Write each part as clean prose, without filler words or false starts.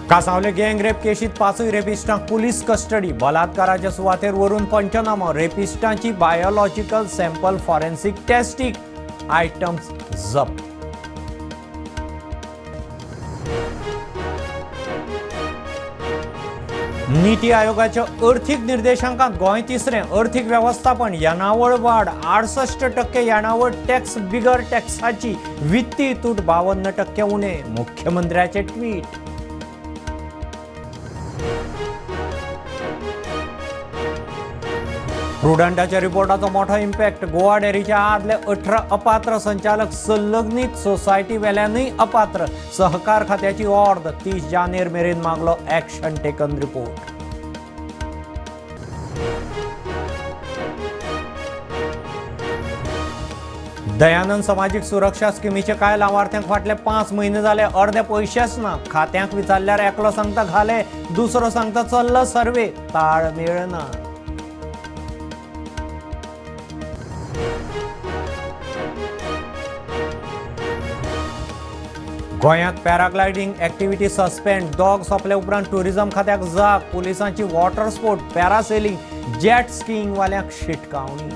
कासावले गँग rape केशीत 5 रेपिस्टांक police custody. बलात्काराच्या सुवातेर व्हरून पंचनामो. रेपिस्टांची बायोलॉजिकल सॅम्पल फॉरेन्सिक टेस्टीक, आयटम्स जप्त. नीती आयोगाच्या अर्थीक निर्देशांकांत गोंय तिसरें. अर्थीक वेवस्थापन येणावळ वाड 68% येणावळ टॅक्स बिगर टॅक्साची वित्तीय तूट 52% उणे. मुख्यमंत्र्याचे ट्वीट. प्रुडंटाच्या रिपोर्टाचो मोठो इम्पॅक्ट. गोवा डेअरीच्या आदले 18 अपात्र संचालक संलग्नीत सोसायटी वेल्यानूय अपात्र. सहकार खात्याची ऑर्द. 30 जानेर मेरेन मागलो ॲक्शन टेकन रिपोर्ट. दयानंद समाजीक सुरक्षा स्किमीचे कांय लावार्थ्यांक फाटले 5 म्हयने जाले अर्दे पयशेच ना. खात्यांक विचारल्यार एकलो सांगता घाले, दुसरो सांगता चल्ला सर्वे, ताळमेळ ना. गोंयांत पॅराग्लायडींग ऍक्टिव्हिटी सस्पेंड. दोग सोंपले उपरांत टुरिझम खात्याक जाग. पुलिसांची water sport, parasailing, jet skiing वाल्यांक शिटकावणी.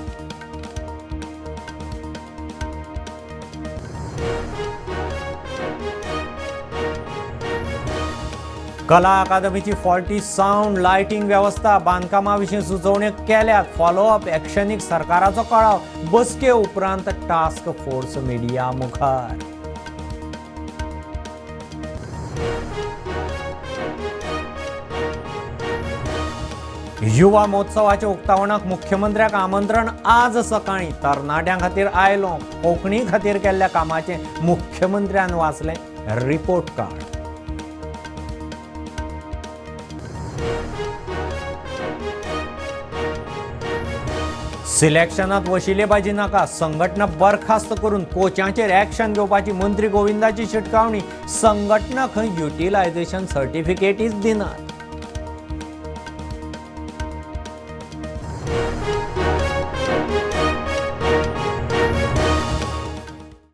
कला अकादमीची फॉल्टी सावंड लायटींग वेवस्था बांदकामा विशीं सुचोवण्यो केल्यात. फॉलोअप ऍक्शनीक सरकाराचो कळाव. बसके उपरांत टास्क फोर्स मिडिया मुखार. युवा महोत्सवाच्या उक्तावणाक मुख्यमंत्र्याक आमंत्रण आज सकाळी. तरणाट्यां खातीर आयलो, कोंकणी खातीर केल्ल्या कामाचें मुख्यमंत्र्यान वाचलें रिपोर्ट कार्ड. सिलेक्शनात वशिलेबाजी नाका, संघटना बरखास्त करून कोचांचेर ऍक्शन घेवपाची मंत्री गोविंदाची शिटकावणी. संघटना खंय युटिलायझेशन सर्टिफिकेटीच दिनात.